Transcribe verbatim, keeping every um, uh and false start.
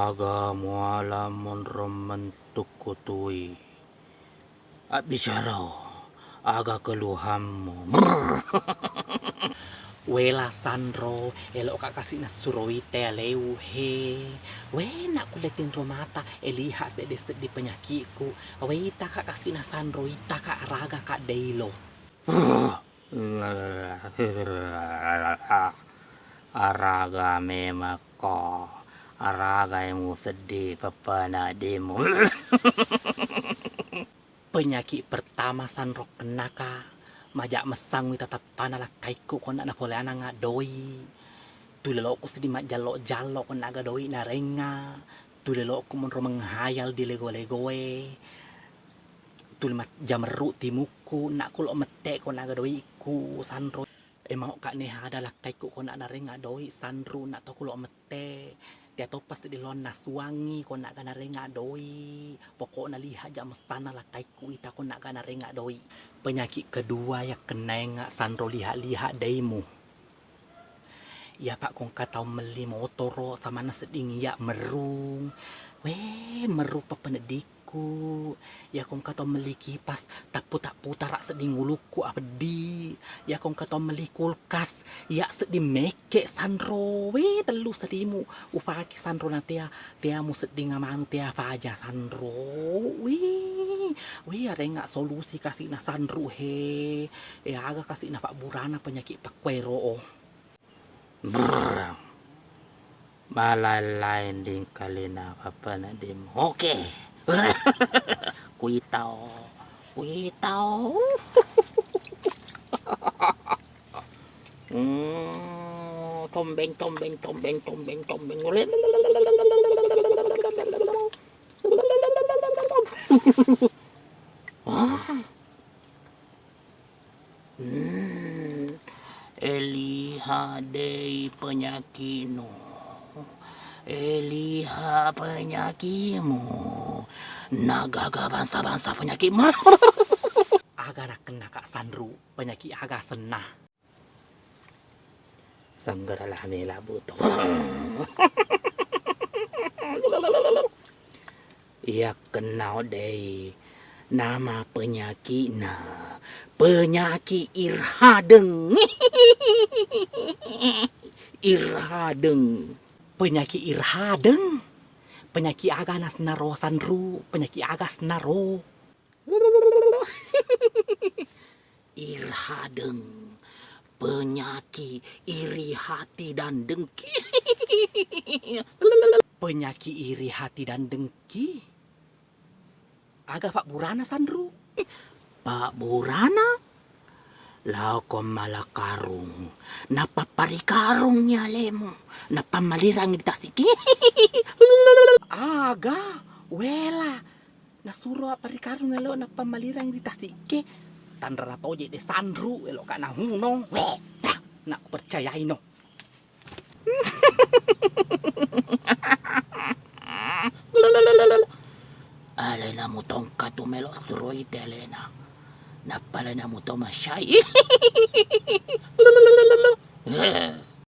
Aga muala monro mentuk kutui. Abbicara o, aga keluhammu? Wela Sanro, elo'ka kasi nassuroi te aleu he. We, nakkulle tinro mata, e liha seddi-seddi penyakitku. Waitaka kasi na Sanro, itaka araga ka deilo. Araga memekko, araga e museddi peppana demo. Penyakit pertama Sanro kennaka, maja messang wita tappana lakkaikku konna napoleananga doi. Tulelokku seddi majjallo-jallo konna aga doi narengnga. Tulelokku monro menghayal di lego-legoe. Tuli mat-, jamerru timukku, nakku lo mette konna aga doikku Sanro. E, maoka ne ada lakkaikku konna narengnga doi Sanru, nak to ku lo mette. Tea toppa seddi loanna suangi konna aga narengnga doi. Pokokna liha ja messana lakkaikku ita konna aga narengnga doi. Penyakit kedua yakkennaengnga Sanro liha-liha daimu. Iyapa ko engka tau melli motoro, samanna sedding iya merrung. We, merrung pappeneddikku. Iya ko engka tau melli kipas, tapputa-putara sedding ulukku apeddi. Iya ko engka tau melli kulkas, iya sedding mekke Sanro. We, tellu selimu upake Sanro na tea, tea musedding amanu tea faja Sanro. We, we, arengnga solusi kasi na Sanru he. E, aga kasi na pabburana penyakit pakkuero o. Brrr. Malain-lain dingkalina papana demo. Oke. Kuitao. Kuitao. Hmm, tombeng, tombeng, tombeng, tombeng, tombeng. Wah. Hmm. Eliha dei penyakitmu. Eliha penyakitmu. Nagaga bangsa-bangsa penyakitmu. Aga nakkenna Kak Sanru, penyakit aga senna? Sanggara la mela buto. Iyakkennao dei nama penyakitna, penyakit irhadeng. Irhadeng. Penyakit irhadeng? Penyakit aga nasnaro Sanru? Penyakit aga snaro? Irhadeng, penyakit iri hati dan dengki. Penyakit iri hati dan dengki? Aga pabburana Sanru? Pabburana? Laoko mala karung, nappa parikarungngi alemu, nappa malirangngi di tasiki. Aga? Wela, nasuro apparikarung elo nappa malirangngi di tasike. Tanrara toje de Sanru, eloka nahuno. Weh, nah, nak percayaino. Alena muto engka tu melo suroi te alena. Nappa alena muto masyai.